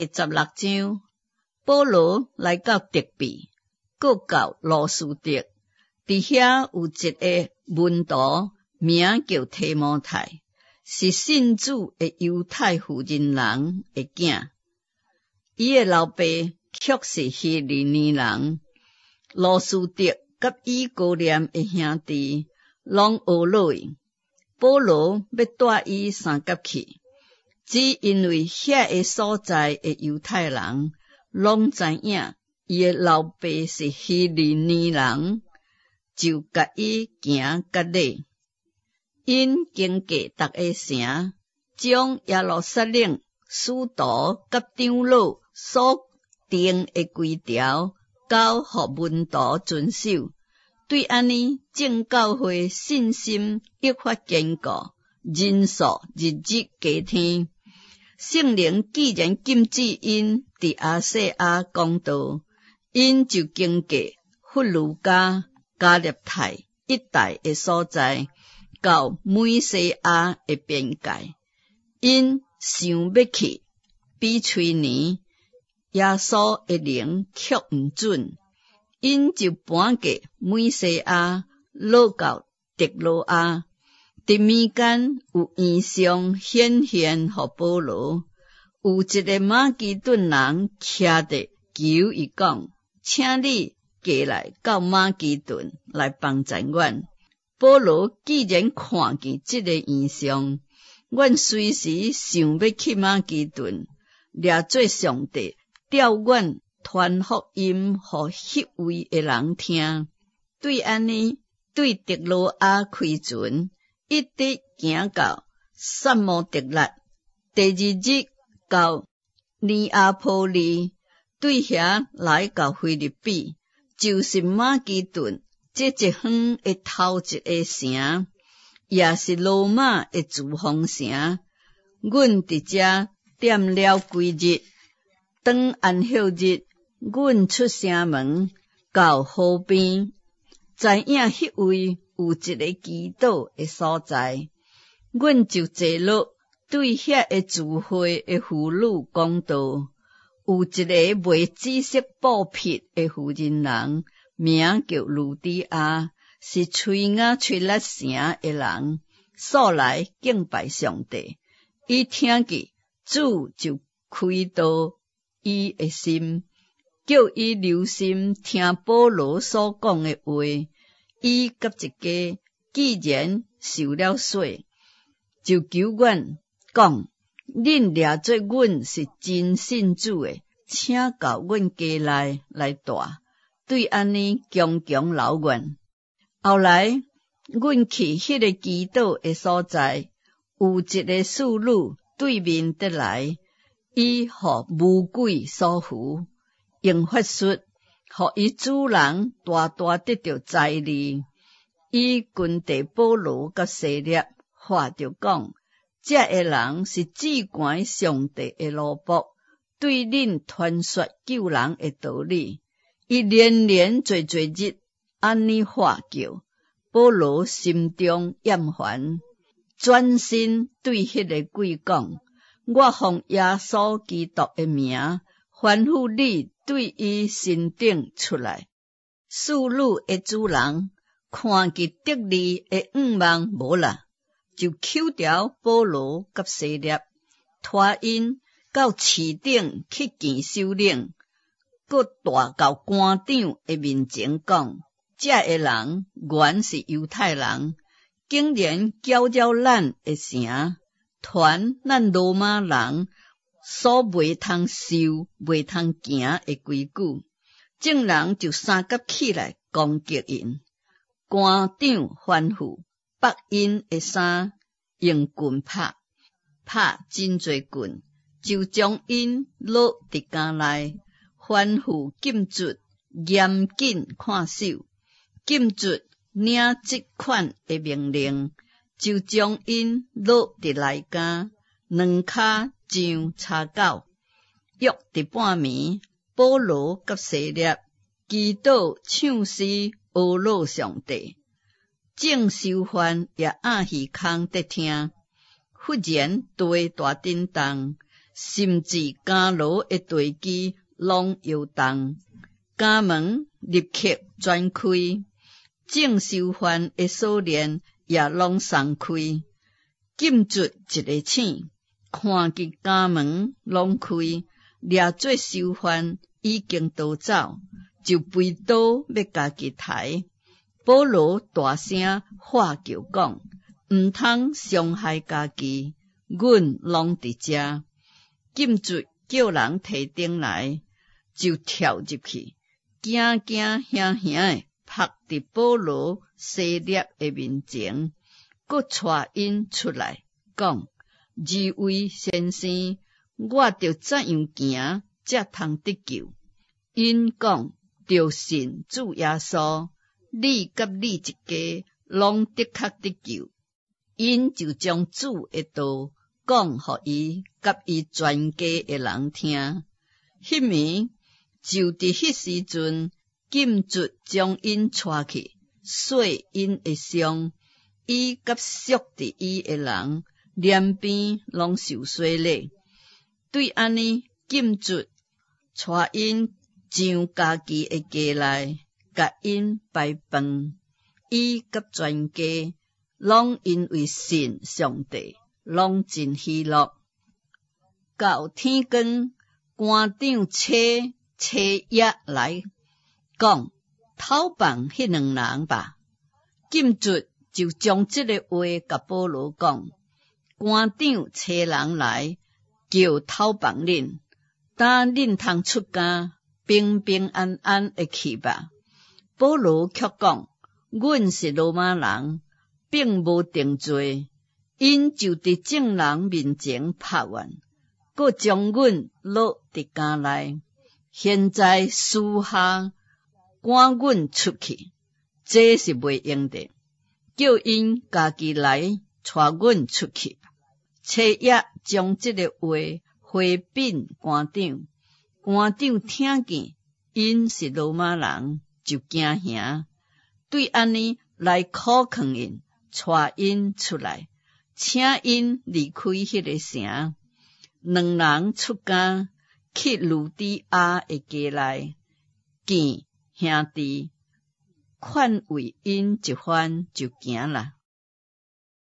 第十六章，保羅來到德庇，閣到路司得，佇遐有一个門徒，名叫提摩太，是信主的猶太婦人人的囝。伊的老爸卻是希利尼人。路司得佮以哥念的兄弟攏呵咾伊。保羅欲帶伊相佮去，只因為遐个所在的猶太人攏知影伊的老爸是希利尼人，就共伊行割禮。𪜶經過逐个城，將耶路撒冷使徒佮長老所定的規條交予門徒遵守。對按呢，眾教會信心益發堅固，人數日日加添。聖靈既然禁止𪜶佇亞細亞講道，𪜶就經過弗呂家、加納太一帶的所在，到美西亞的邊界。𪜶想欲去庇推尼，耶穌的靈卻毋准，𪜶就搬過美西亞，落到特羅亞。佇暝間有異象顯現予保羅，有一个馬其頓人徛著求伊講：請你過來到馬其頓來幫贊阮。保羅既然看見這个異象，阮隨時想欲去馬其頓，掠做上帝調阮傳福音予彼位的人聽。對按呢，對特羅亞開船，一直行到薩摩特辣，第二日到尼亞波利，對遐來到腓立比，就是馬其頓這一方的頭一个城，也是羅馬的自封城。阮佇遮踮了幾日，當安息日，阮出城門到河邊，知影彼位有一个祈禱的所在，阮就坐落，對遐个聚會的婦女講道。有一个賣紫色布匹的婦人人，名叫呂底亞，是吹雅吹辣城的人，素來敬拜上帝。伊聽見主就開導伊的心，叫伊留心聽保羅所講的話。伊佮一家既然受了洗，就求阮講：恁掠做阮是真信主的，請到阮家內來蹛。對按呢，強強勞阮。後來，阮去彼个祈禱的所在，有一个侍女對面綴來，伊予巫鬼所附，用法術，予伊主人大大得著財利。伊跟綴保羅佮西勒，喊著講：這个人是至懸上帝的奴僕，對恁傳說救人的道理。伊連連濟濟日按呢喊叫，保羅心中厭煩，轉身對彼个鬼講：我奉耶穌基督的名，吩咐你對伊身頂出來。侍女的主人看見得利的願望無啦，就抾著保羅佮西勒，拖𪜶到市頂去見首領，閣帶到官長的面前講：這个人原是猶太人，竟然攪擾咱的城，傳咱羅馬人所袂通受、袂通行的規矩。眾人就相佮起來攻擊𪜶。官長吩咐縛𪜶的衫，用棍拍，拍真濟棍，就將𪜶擄佇監內，吩咐禁卒嚴謹看守。禁卒領這款的命令，就將𪜶擄佇內監，兩跤上柴鉸。約佇半暝，保羅佮西勒祈禱唱詩，呵咾上帝。眾囚犯也掩耳空佇聽。忽然地大震動，甚至監牢的地基攏搖動，監門立刻轉開，眾囚犯的鎖鏈也攏鬆開。禁卒一下醒，看見監門攏開，掠做囚犯已經逃走，就飛刀欲家己刣。保羅大聲喝叫講：毋通傷害家己，阮攏佇遮。禁卒叫人提燈來，就跳入去，驚驚嚇嚇的伏佇保羅西列的面前，閣帶𪜶出來，講：二位先生，我著怎樣行，才通得救？𪜶講：著信主耶穌，你佮你一家攏的確得救。𪜶就將主的道講予伊佮伊全家的人聽。彼暝就佇彼時陣，禁卒將𪜶帶去，洗𪜶的傷，伊佮屬佇伊的人兩邊攏受洗禮。對按呢，禁卒帶𪜶上家己的家內，共𪜶擺飯，伊佮全家攏因為信上帝，攏真喜樂。到天光，官長差差役來講，偷放彼兩人吧。禁卒就將這个話共保羅講，官長差人來叫偷放恁，等恁通出監，平平安安的去吧。保羅卻講：阮是羅馬人，並無定罪。𪜶就佇眾人面前拍阮，閣將阮落佇監內。現在私下趕阮出去，這是袂用的。叫𪜶家己來帶阮出去。差役將這个話回稟官長，官長聽見𪜶是羅馬人，就驚嚇，對按呢來苦勸𪜶，帶𪜶出來，請𪜶離開彼个城。兩人出監去呂底亞的家內，見兄弟，勸慰𪜶一番就行啦。